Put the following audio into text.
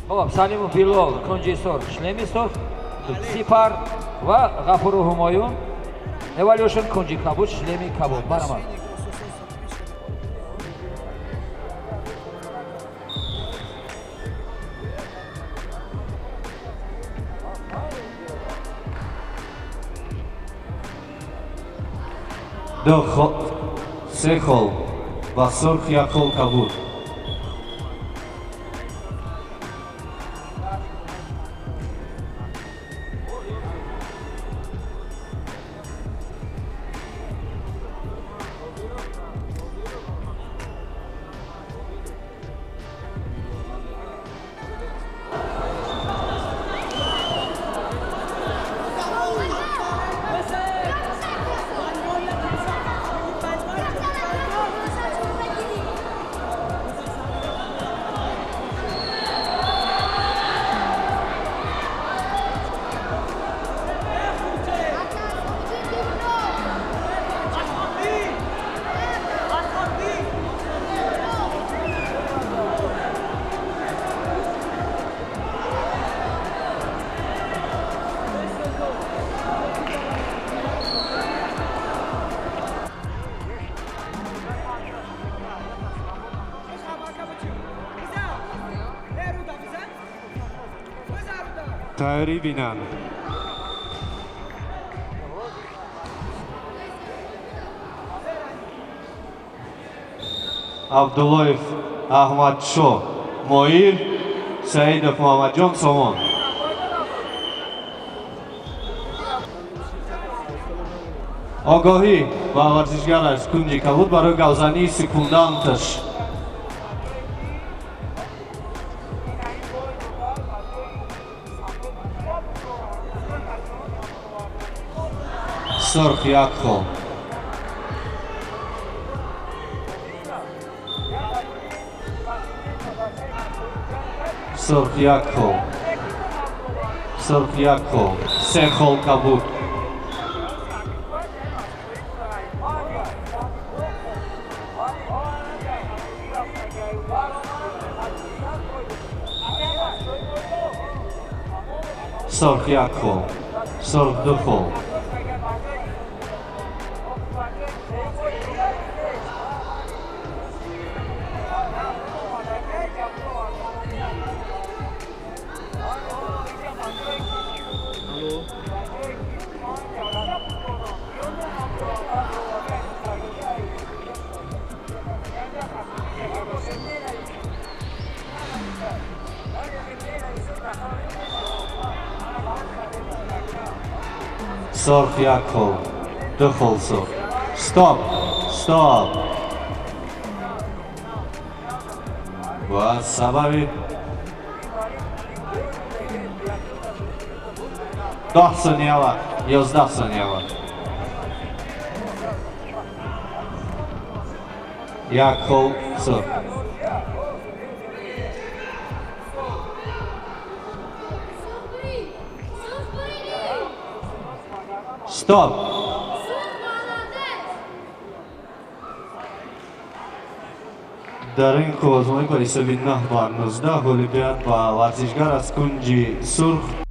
Хуб, Салимов Билол, кунҷи сурх, шлеми сурх, Сипар ва Ғафуру Ҳумоюн Эволюшн, кунҷи кабуд, шлеми кабуд. Барамад. Ду хол, се хол ба сурх, як хол кабуд. Тайёрӣ бинанд. Абдуллоев Аҳмадшо Моир, Саидов Муҳаммадҷон Сомон. Огоҳӣ ба варзишгар аз кунҷи кабуд барои гавзании секунданташ. Сурх, як хол. Сурх, як хол. Сурх, як хол. Се хол кабуд. Сурх, як хол. Сурх, ду хол. Сурх, як хол. Ду хол сурх. Стоп, стоп. Ба сабаби 10 сония вақт, 11 сония вақт. Як хол сурх. Стоп. Дар ин қуввазмоӣ ба ҳисоби 9 ба 19 ғолибият ба варзишгар аз кунҷи сурх.